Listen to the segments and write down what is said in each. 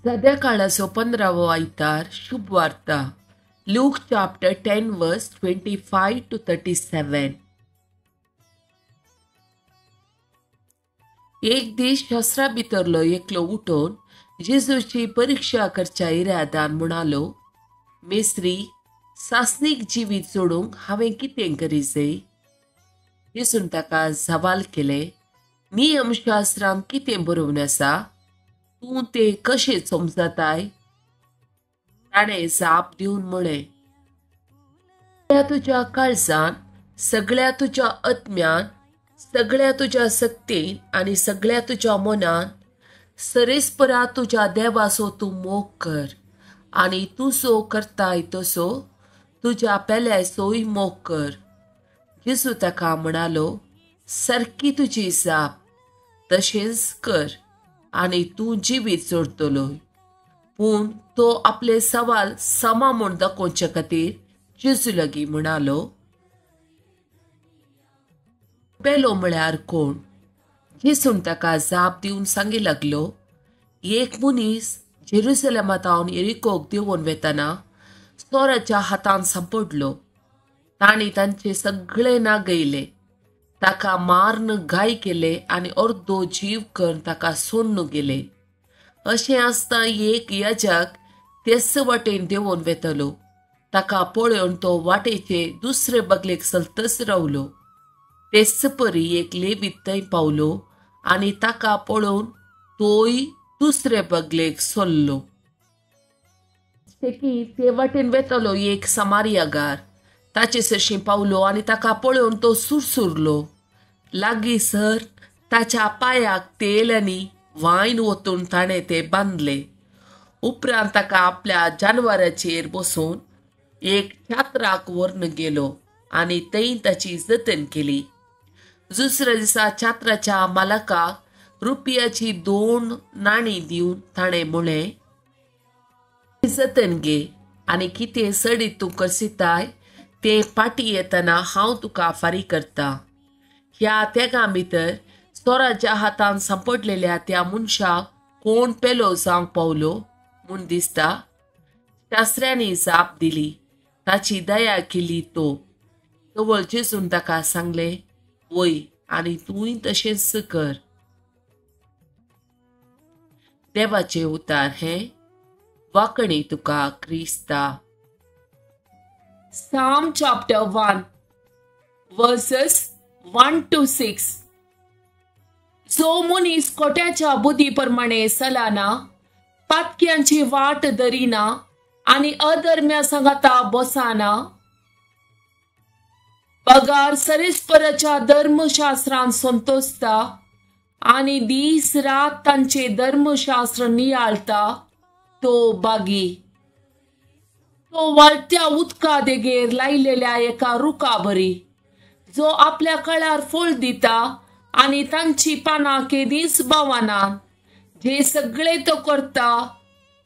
सद्या काळाचो 15वो आयतार शुभवार्ता Luke chapter 10 verse 25 to 37. एक दीस शास्त्रा भितरलो एकलो उठून जेजूची परिक्षा करच्या इरादान म्हणालो, मेस्त्री, सासणीक जिवीत जोडूंक हांवें कितें करी जाय? जेजून ताका सवाल केलें, नियमशास्त्रांत कितें बरोवन आसा, तूं तें कशें समजताय? ताणें जाप दिवन म्हळें, सगळ्या तुज्या काळजान, सगळ्या तुज्या आत्म्यान, सगळ्या तुज्या शक्तीन आनी सगळ्या तुज्या मनान सरेस्परा तुज्या देवाचो तूं मोग कर आनी तूं सो करताय तसो तुज्या पेल्याचोय मोग कर. जेजू ताका म्हणालो, सारकी तुजी जाप, तशेंच कर आनी तूं जिवीत जोडटलो. पूण तो आपले सवाल समा म्हूण दाखोवचे खातीर जेजू लागीं म्हणालो, पेलो म्हळ्यार कोण? जेजून ताका जाप दिवन सांगी लागलो, एक मनीस जेरुसलेमांत येरिकोक देंवोन वेतना चोराच्या हातान सांपडलो. तांणी तांचे सगळे नागयले, ताका मारून घाय केले आनी अर्दो जीव करून ताका सोडून गेले. अशें आसतना एक याजक तेच वाटेन देंवोन वेतलो. ताका पळोवन तो वाटेचे दुसरे बगलेक चलतच रावलो. तेच परी एक लेवीत थंय पावलो आनी ताका पळोवन तोय दुसरे बगलेक सरलो. ते वाटेन वेतलो एक समारियागार ताचे सरशीं पावलो आनी ताका पळोवन तो सुरसुरलो. लागीं सर ताच्या पांयाक तेल आनी वायन ओतून ताणें तें बांदलें. उपरांत ताका आपल्या जानवराचेर बसून एक छात्राक व्हरून गेलो आनी थंय ताची जतन केली. दुसऱ्या दिसा छात्राच्या मालकाक रुपयाची 2 नाणीं दिवन ताणें म्हळें, जतन घे आनी कितें सडीत तूं करसिताय तें फाटीं येतना हांव तुका फारीक करता. ह्या तेगां भितर चोराच्या हातान सांपडलेल्या त्या मनशाक कोण पेलो जावंक पावलो म्हूण दिसता? शास्त्र्यांनी जाप दिली, ताची दया केली तो. तवळ जेजून ताका सांगलें, वय आनी तूंय तशेंच कर. देवाचें उतार हें वाकणी तुका क्रिस्ता. Psalm chapter 1 verses 1 to 6. जो मनीस कोट्याच्या बुद्धी प्रमाणे चलना, पातक्यांची वाट धरिना आनी अधर्म्या सांगाता बसना, बगार सरेस्पराच्या धर्मशास्त्रान संतोषता आनी दीस रात तांचे धर्मशास्त्र नियाळता, तो बागी. तो वाळत्या उदका देगेर लायलेल्या एका रुखा बरी, जो आपल्या कळार फळ दिता आनी तांची पानां केदींच बावना. जे सगळे तो करता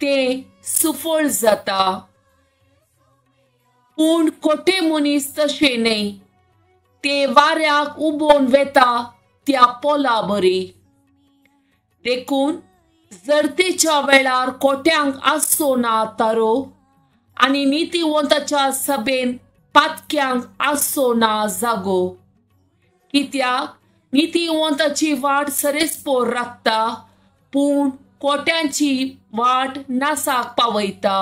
ते सुफळ जाता. पूण खोटे मनीस तशें न्हय, ते वाऱ्याक उबोवन वेता त्या पोला बरी. देखून जरतेच्या वेळार कोट्यांक आसचो ना तारो आनी नितीवंताच्या सभेन पातक्यांक आसचो ना जागो. कित्याक नितीवंताची वाट सरेस्पोर राखता, पूण कोट्यांची वाट नासाक पावयता.